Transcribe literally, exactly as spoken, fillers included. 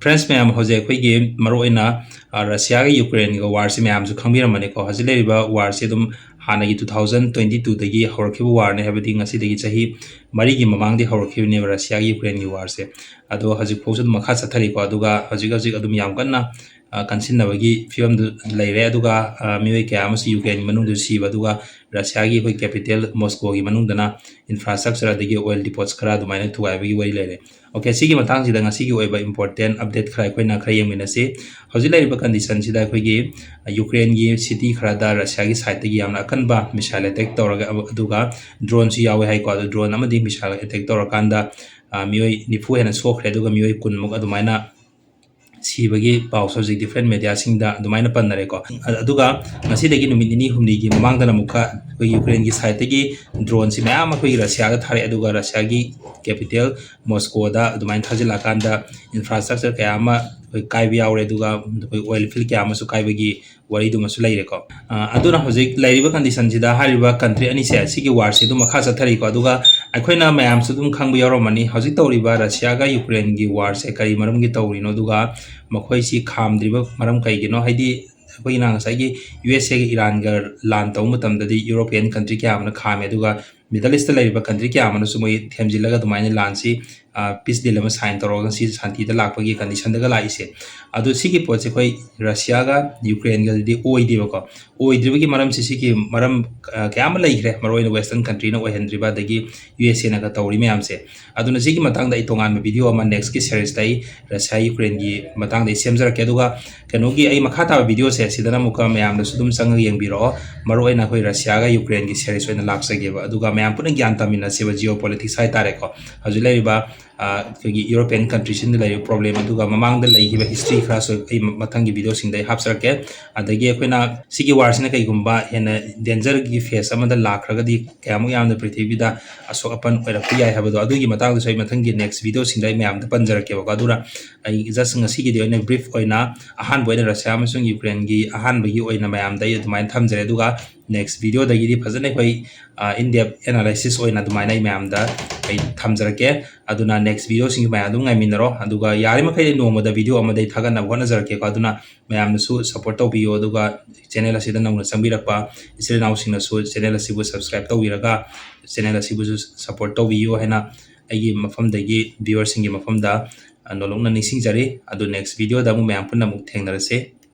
Friends ꯃꯌꯥꯝ, ꯍꯧꯖꯤꯛ ꯑꯩꯈꯣꯏꯒꯤ ꯃꯔꯨꯑꯣꯏꯅ, ꯑ, ꯔꯁꯤꯌꯥꯒ ꯌꯨꯀ꯭ꯔꯦꯟꯒ ꯋꯥꯔꯁꯤ ꯃꯌꯥꯝꯁꯨ ꯈꯪꯕꯤꯔꯝꯃꯅꯤꯀꯣ꯫ ꯍꯧꯖꯤꯛ ꯂꯩꯔꯤꯕ ꯋꯥꯔꯁꯤ ꯑꯗꯨꯝ ꯍꯥꯟꯅꯒꯤ two thousand twenty twoꯗꯒꯤ ꯍꯧꯔꯛꯈꯤꯕ ꯋꯥꯔꯅꯤ, ꯍꯥꯏꯕꯗꯤ ꯉꯁꯤꯗꯒꯤ ꯆꯍꯤ ꯃꯔꯤꯒꯤ ꯃꯃꯥꯡꯗꯒꯤ ꯍꯧꯔꯛꯈꯤꯕꯅꯦꯕ ꯔꯁꯤꯌꯥꯒꯤ ꯌꯨꯀ꯭ꯔꯦꯟꯒꯤ ꯋꯥꯔꯁꯦ꯫ ꯑꯗꯣ ꯍꯧꯖꯤꯛꯐꯥꯎꯁꯨ ꯑꯗꯨꯝ ꯃꯈꯥ ꯆꯠꯊꯔꯤꯀꯣ꯫ ꯑꯗꯨꯒ ꯍꯧꯖꯤꯛ ꯍꯧꯖꯤꯛ ꯑꯗꯨꯝ ꯌꯥꯝ ꯀꯟꯅ, ꯑ, ꯀꯟꯁꯤꯟꯅꯕꯒꯤ ꯐꯤꯕꯝꯗꯨ ꯂꯩꯔꯦ꯫ ꯑꯗꯨꯒ, ꯑ, ꯃꯤꯑꯣꯏ ꯀꯌꯥ ꯑꯃꯁꯨ ꯌꯨꯀ꯭ꯔꯦꯟꯒꯤ ꯃꯅꯨꯡꯗ ꯁꯤꯕ, ꯑꯗꯨꯒ ꯔꯁꯤꯌꯥꯒꯤ ꯑꯩꯈꯣꯏ capital ꯃꯣꯁꯀꯣꯒꯤ ꯃꯅꯨꯡꯗꯅ infrastructure ꯑꯗꯒꯤ oil depots ꯈꯔ ꯑꯗꯨꯃꯥꯏꯅ ꯊꯨꯒꯥꯏꯕꯒꯤ ꯋꯥꯔꯤ ꯂꯩꯔꯦ꯫ Okay, ꯁꯤꯒꯤ ꯃꯇꯥꯡꯁꯤꯗ ꯉꯁꯤꯒꯤ ꯑꯣꯏꯕ important update ꯈꯔ ꯑꯩꯈꯣꯏꯅ ꯈꯔ ꯌꯦꯡꯃꯤꯟꯅꯁꯤ꯫ ꯍꯧꯖꯤꯛ ꯂꯩꯔꯤꯕ conditionꯁꯤꯗ ꯑꯩꯈꯣꯏꯒꯤ, ꯑ, ꯌꯨꯀ꯭ꯔꯦꯟꯒꯤ city ꯈꯔꯗ ꯔꯁꯤꯌꯥꯒꯤ sideꯇꯒꯤ ꯌꯥꯝꯅ ꯑꯀꯟꯕ missile attack ꯇꯧꯔꯒ, ꯑ-, ꯑꯗꯨꯒ droneꯁꯨ ꯌꯥꯎꯋꯦ ꯍꯥꯏꯀꯣ꯫ ꯑꯗꯨ drone ꯑꯃꯗꯤ missile attack ꯇꯧꯔꯀꯥꯟꯗ, ꯑ, ꯃꯤꯑꯣꯏ ꯅꯤꯐꯨ ꯍꯦꯟꯅ ꯁꯣꯛꯈ꯭ꯔꯦ, ꯑꯗꯨꯒ ꯃꯤꯑꯣꯏ ꯀꯨꯟꯃꯨꯛ ꯑꯗꯨꯃꯥꯏꯅ ꯁꯤꯕꯒꯤ ꯄꯥꯎꯁꯨ ꯍꯧꯖꯤꯛ different mediaꯁꯤꯡꯗ ꯑꯗꯨꯃꯥꯏꯅ ꯄꯟꯅꯔꯦꯀꯣ꯫ ꯑ-, ꯑꯗꯨꯒ ꯉꯁꯤꯗꯒꯤ ꯅꯨꯃꯤꯠ ꯅꯤꯅꯤ ꯍꯨꯝꯅꯤꯒꯤ ꯃꯃꯥꯡꯗꯅ ꯑꯃꯨꯛꯀ ꯑꯩꯈꯣꯏ ꯌꯨꯀ꯭ꯔꯦꯟꯒꯤ sideꯇꯒꯤ droneꯁꯤ ꯃꯌꯥꯝ ꯑꯩꯈꯣꯏꯒꯤ ꯔꯁꯤꯌꯥꯗ ꯊꯥꯔꯛꯑꯦ, ꯑꯗꯨꯒ ꯔꯁꯤꯌꯥꯒꯤ capital ꯃꯣꯁꯀꯣꯗ ꯑꯗꯨꯃꯥꯏꯅ ꯊꯥꯖꯤꯜꯂꯛꯑꯀꯥꯟꯗ infrastructure ꯀꯌꯥ ꯑꯃ ꯑꯩꯈꯣꯏ ꯀꯥꯏꯕ ꯌꯥꯎꯔꯦ, ꯑꯗꯨꯒ ꯑꯩꯈꯣꯏ oil field ꯀꯌꯥ ꯑꯃꯁꯨ ꯀꯥꯏꯕꯒꯤ ꯋꯥꯔꯤꯗꯨꯃꯁꯨ ꯂꯩꯔꯦꯀꯣ꯫ ꯑ, ꯑꯗꯨꯅ ꯍꯧꯖꯤꯛ ꯂꯩꯔꯤꯕ conditionꯁꯤꯗ ꯍꯥꯏꯔꯤꯕ country ꯑꯅꯤꯁꯦ, ꯁꯤꯒꯤ warꯁꯦ ꯑꯗꯨꯝ ꯃꯈꯥ ꯆꯠꯊꯔꯤꯀꯣ꯫ ꯑꯗꯨꯒ ꯑꯩꯈꯣꯏꯅ ꯃꯌꯥꯝꯁꯨ ꯑꯗꯨꯝ ꯈꯪꯕ ꯌꯥꯎꯔꯝꯃꯅꯤ, ꯍꯧꯖꯤꯛ ꯇꯧꯔꯤꯕ ꯔꯁꯤꯌꯥꯒ ꯌꯨꯀ꯭ꯔꯦꯟꯒꯤ warꯁꯦ ꯀꯔꯤ ꯃꯔꯝꯒꯤ ꯇꯧꯔꯤꯅꯣ, ꯑꯗꯨꯒ ꯃꯈꯣꯏꯁꯤ ꯈꯥꯝꯗ꯭ꯔꯤꯕ ꯃꯔꯝ ꯀꯩꯒꯤꯅꯣ? ꯍꯥꯏꯗꯤ ꯑꯩꯈꯣꯏꯒꯤꯅ ꯉꯁꯥꯏꯒꯤ USAꯒ ꯏꯔꯥꯟꯒ ꯂꯥꯟ ꯇꯧꯕ ꯃꯇꯝꯗꯗꯤ European country ꯀꯌꯥ ꯑꯃꯅ ꯈꯥꯝꯃꯦ, ꯑꯗꯨꯒ Middle Eastꯇ ꯂꯩꯔꯤꯕ country ꯀꯌꯥ ꯑꯃꯅꯁꯨ ꯃꯣꯏ ꯊꯦꯝꯖꯤꯜꯂꯒ ꯑꯗꯨꯃꯥꯏꯅ ꯂꯥꯟꯁꯤ, ꯑ, peace deal ꯑꯃ sign ꯇꯧꯔꯒ ꯁꯤ ꯁꯥꯟꯇꯤꯗ ꯂꯥꯛꯄꯒꯤ conditionꯗꯒ ꯂꯥꯛꯏꯁꯦ꯫ ꯑꯗꯣ ꯁꯤꯒꯤ ꯄꯣꯠꯁꯦ ꯑꯩꯈꯣꯏ ꯔꯁꯤꯌꯥꯒ ꯌꯨꯀ꯭ꯔꯦꯟꯒꯗꯤ ꯑꯣꯏꯗꯦꯕꯀꯣ꯫ ꯑꯣꯏꯗ꯭ꯔꯤꯕꯒꯤ ꯃꯔꯝꯁꯤ ꯁꯤꯒꯤ ꯃꯔꯝ, ꯑ, ꯀꯌꯥ ꯑꯃ ꯂꯩꯈ꯭ꯔꯦ, ꯃꯔꯨꯑꯣꯏꯅ Western countryꯅ ꯑꯣꯏꯍꯟꯗ꯭ꯔꯤꯕ, ꯑꯗꯒꯤ USAꯅꯒ ꯇꯧꯔꯤ ꯃꯌꯥꯝꯁꯦ꯫ ꯑꯗꯨꯅ ꯁꯤꯒꯤ ꯃꯇꯥꯡꯗ ꯑꯩ ꯇꯣꯉꯥꯟꯕ video ꯑꯃ nextꯀꯤ seriesꯇ ꯑꯩ ꯔꯁꯤꯌꯥ ꯌꯨꯀ꯭ꯔꯦꯟꯒꯤ ꯃꯇꯥꯡꯗ ꯑꯩ ꯁꯦꯝꯖꯔꯛꯀꯦ꯫ ꯑꯗꯨꯒ ꯀꯩꯅꯣꯒꯤ ꯑꯩ ꯃꯈꯥ ꯇꯥꯕ videoꯁꯦ ꯁꯤꯗꯅ ꯑꯃꯨꯛꯀ ꯃꯌꯥꯝꯅꯁꯨ ꯑꯗꯨꯝ ꯆꯪꯉꯒ ꯌꯦꯡꯕꯤꯔꯛꯑꯣ꯫ ꯃꯔꯨꯑꯣꯏꯅ ꯑꯩꯈꯣꯏ ꯔꯁꯤꯌꯥꯒ ꯌꯨꯀ꯭ꯔꯦꯟꯒꯤ series ꯑꯣꯏꯅ ꯂꯥꯛꯆꯒꯦꯕ꯫ ꯑꯗꯨꯒ ꯃꯌꯥꯝ ꯄꯨꯟꯅ ꯒ꯭ꯌꯥꯟ ꯇꯥꯃꯤꯟꯅꯁꯦꯕ geopolitics ꯍꯥꯏꯇꯥꯔꯦꯀꯣ꯫ ꯍꯧꯖꯤꯛ ꯂꯩꯔꯤꯕ, ꯑ, ꯑꯩꯈꯣꯏꯒꯤ European countryꯁꯤꯡꯗ ꯂꯩꯔꯤꯕ problem, ꯑꯗꯨꯒ ꯃꯃꯥꯡꯗ ꯂꯩꯈꯤꯕ history ꯈꯔꯁꯨ ꯑꯩ ꯃꯊꯪꯒꯤ videoꯁꯤꯡꯗ ꯑꯩ ꯍꯥꯞꯆꯔꯛꯀꯦ꯫ ꯑꯗꯒꯤ ꯑꯩꯈꯣꯏꯅ ꯁꯤꯒꯤ warꯁꯤꯅ ꯀꯩꯒꯨꯝꯕ ꯍꯦꯟꯅ dangerꯒꯤ phase ꯑꯃꯗ ꯂꯥꯛꯈ꯭ꯔꯒꯗꯤ ꯀꯌꯥꯃꯨꯛ ꯌꯥꯝꯅ ꯄ꯭ꯔꯤꯊꯤꯕꯤꯗ ꯑꯁꯣꯛ ꯑꯄꯟ ꯑꯣꯏꯔꯛꯄ ꯌꯥꯏ ꯍꯥꯏꯕꯗꯣ, ꯑꯗꯨꯒꯤ ꯃꯇꯥꯡꯗꯁꯨ ꯑꯩ ꯃꯊꯪꯒꯤ next videoꯁꯤꯡꯗ ꯑꯩ ꯃꯌꯥꯝꯗ ꯄꯟꯖꯔꯛꯀꯦꯕꯀꯣ꯫ ꯑꯗꯨꯅ ꯑꯩ just ꯉꯁꯤꯒꯤꯗꯤ ꯑꯣꯏꯅ brief ꯑꯣꯏꯅ ꯑꯍꯥꯟꯕ ꯑꯣꯏꯅ ꯔꯁꯤꯌꯥ ꯑꯃꯁꯨꯡ ꯌꯨꯀ꯭ꯔꯦꯟꯒꯤ ꯑꯍꯥꯟꯕꯒꯤ ꯑꯣꯏꯅ ꯃꯌꯥꯝꯗ ꯑꯩ ꯑꯗꯨꯃꯥꯏꯅ ꯊꯝꯖꯔꯦ꯫ ꯑꯗꯨꯒ Next videoꯗꯒꯤꯗꯤ ꯐꯖꯅ ꯑꯩꯈꯣꯏ in depth analysis ꯑꯣꯏꯅ ꯑꯗꯨꯃꯥꯏꯅ ꯑꯩ ꯃꯌꯥꯝꯗ ꯑꯩ ꯊꯝꯖꯔꯛꯀꯦ꯫ ꯑꯗꯨꯅ next videoꯁꯤꯡꯁꯤ ꯃꯌꯥꯝ ꯑꯗꯨꯝ ꯉꯥꯏꯃꯤꯟꯅꯔꯣ꯫ ꯑꯗꯨꯒ ꯌꯥꯔꯤꯃꯈꯩ ꯅꯣꯡꯃꯗ video ꯑꯃꯗꯤ ꯊꯥꯒꯠꯅꯕ ꯍꯣꯠꯅꯖꯔꯛꯀꯦꯀꯣ꯫ ꯑꯗꯨꯅ ꯃꯌꯥꯝꯅꯁꯨ support ꯇꯧꯕꯤꯌꯨ꯫ ꯑꯗꯨꯒ channel ꯑꯁꯤꯗ ꯅꯧꯅ ꯆꯪꯕꯤꯔꯛꯄ ꯏꯆꯤꯜ ꯏꯅꯥꯎꯁꯤꯡꯅꯁꯨ channel ꯑꯁꯤꯕꯨ subscribe ꯇꯧꯕꯤꯔꯒ channel ꯑꯁꯤꯕꯨꯁꯨ support ꯇꯧꯕꯤꯌꯨ ꯍꯥꯏꯅ ꯑꯩꯒꯤ ꯃꯐꯝꯗꯒꯤ viewerꯁꯤꯡꯒꯤ ꯃꯐꯝꯗ ꯅꯣꯂꯨꯛꯅ ꯅꯤꯡꯁꯤꯡꯖꯔꯤ꯫ ꯑꯗꯨ next videoꯗ ꯑꯃꯨꯛ ꯃꯌꯥꯝ ꯄꯨꯟꯅ ꯑꯃꯨꯛ ꯊꯦꯡꯅꯔꯁꯦ꯫